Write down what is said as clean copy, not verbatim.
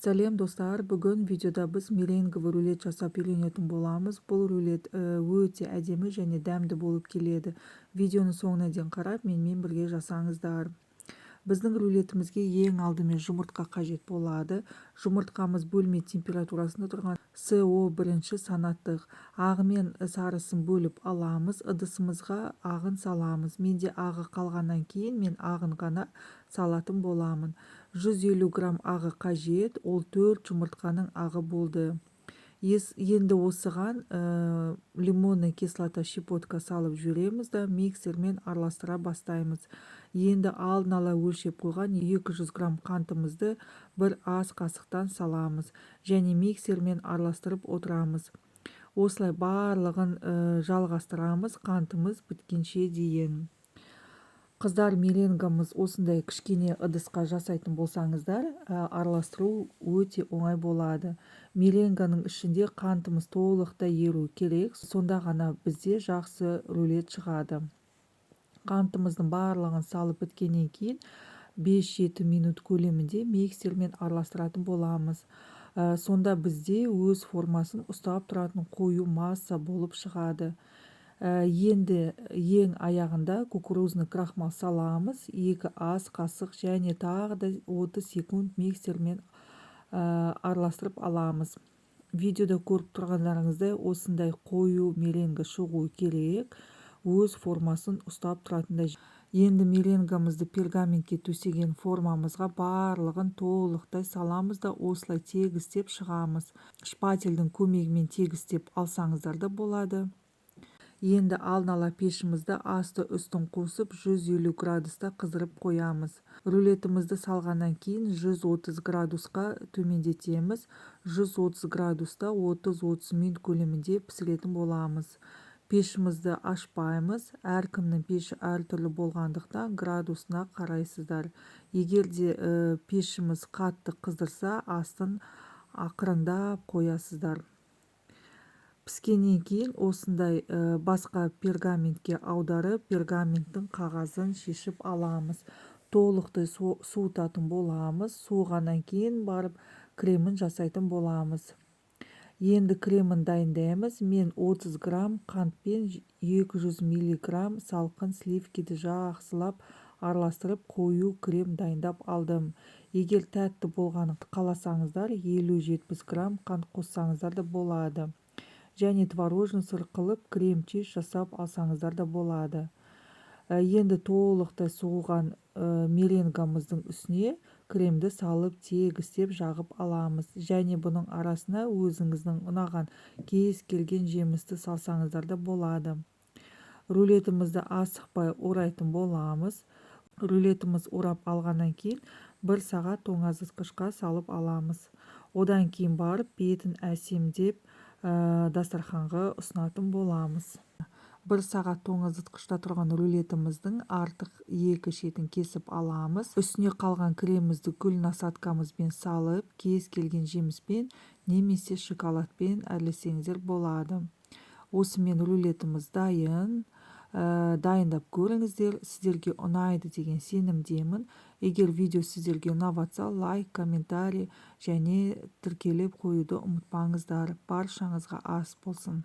Сәлем, достар! Бүгін видеода біз меренговый рулет жасап үйренетін боламыз. Бұл рулет өте әдемі және дәмді болып келеді. Видеоны соңына дейін қарап, менімен бірге жасаңыздар. Біздің рулетімізге ең алдымен жұмыртқа қажет болады. Жұмыртқамыз бөлме температурасында тұрған СО бірінші санаттық. Ағы мен сарысын бөліп аламыз. Ыдысымызға ағын саламыз. Менде ағы қалғаннан кейін мен ағын ғана салатын боламын. 150 грамм ағы қажет, ол төрт жұмыртқаның ағы болды. Енді осыған лимонная кислота, щепотка салып жібереміз да, миксермен араластыра бастаймыз. Енді алдын ала өлшеп қойған 200 грамм қантымызды бір ас қасықтан саламыз және миксермен араластырып отырамыз. Осылай барлығын жалғастырамыз қантымыз біткенше дейін. Қыздар, меренгамыз осындай кішкене ыдысқа жасайтын болсаңыздар, араластыру өте оңай болады. Меренганың ішінде қантымыз толықтай еру керек, сонда ғана бізде жақсы рулет шығады. Қантымыздың барлығын салып біткеннен кейін 5-7 минут көлемінде миксермен араластыратын боламыз. Сонда бізде өз формасын ұстап тұратын қою масса болып шығады. Енді ең аяғында кукурузный крахмал саламыз, 2 ас қасық, және тағы да 30 секунд миксермен араластырып аламыз. Видеода көріп тұрғандарыңыздай, осындай қою меренга шығу керек, өз формасын ұстап тұратындай. Енді меренгамызды пергаментке төсеген формамызға барлығын толықтай саламыз да, осылай тегістеп шығамыз. Шпательдің көмегімен тегістеп алсаңыздар да болады. Енді алдын ала пешімізді асты үстін қосып, 150 градуста қыздырып қоямыз. Рулетімізді салғаннан кейін 130 градусқа төмендетеміз. 130 градуста 30-30 минут көлемінде пісіретін боламыз. Пешімізді ашпаймыз. Әркімнің пеші әртүрлі болғандықтан, градусына қарайсыздар. Егер де пешіміз қатты қыздырса, астын ақырындап қоясыздар. Піскеннен кейін осындай басқа пергаментке аударып, пергаменттің қағазын шешіп аламыз. Толықтай суытатын боламыз. Суығаннан кейін барып кремін жасайтын боламыз. Енді кремін дайындаймыз. Мен 30 грамм қант пен 200 миллиграмм салқын сливкиді жақсылап араластырып, қою крем дайындап алдым. Егер тәтті болғанын қаласаңыздар, 50-70 грамм қант қоссаңыздар да болады және творожный сыр қылып, крем чиз жасап алсаңыздар да болады. Енді толықтай суыған меренгамыздың үстіне кремді салып, тегістеп жағып аламыз және бұның арасына өзіңіздің ұнаған кез келген жемісті салсаңыздар да болады. Рулетімізді асықпай орайтын боламыз. Рулетіміз орап алғаннан кейін бір сағат тоңазытқышқа салып аламыз. Одан кейін барып бетін әсемдеп, дастарханға ұсынатын боламыз. Бір сағат тоңазытқышта тұрған рулетіміздің артық екі шетін кесіп аламыз. Үстіне қалған кремімізді гүл насадкамызбен салып, кез келген жеміспен немесе шоколадпен әрлесеңіздер болады. Осымен рулетіміз дайын. Дайындап көріңіздер, сіздерге ұнайды деген сенімдемін. Егер видео сіздерге ұнап жатса, лайк, комментарий және тіркеліп қоюды ұмытпаңыздар. Баршаңызға ас болсын!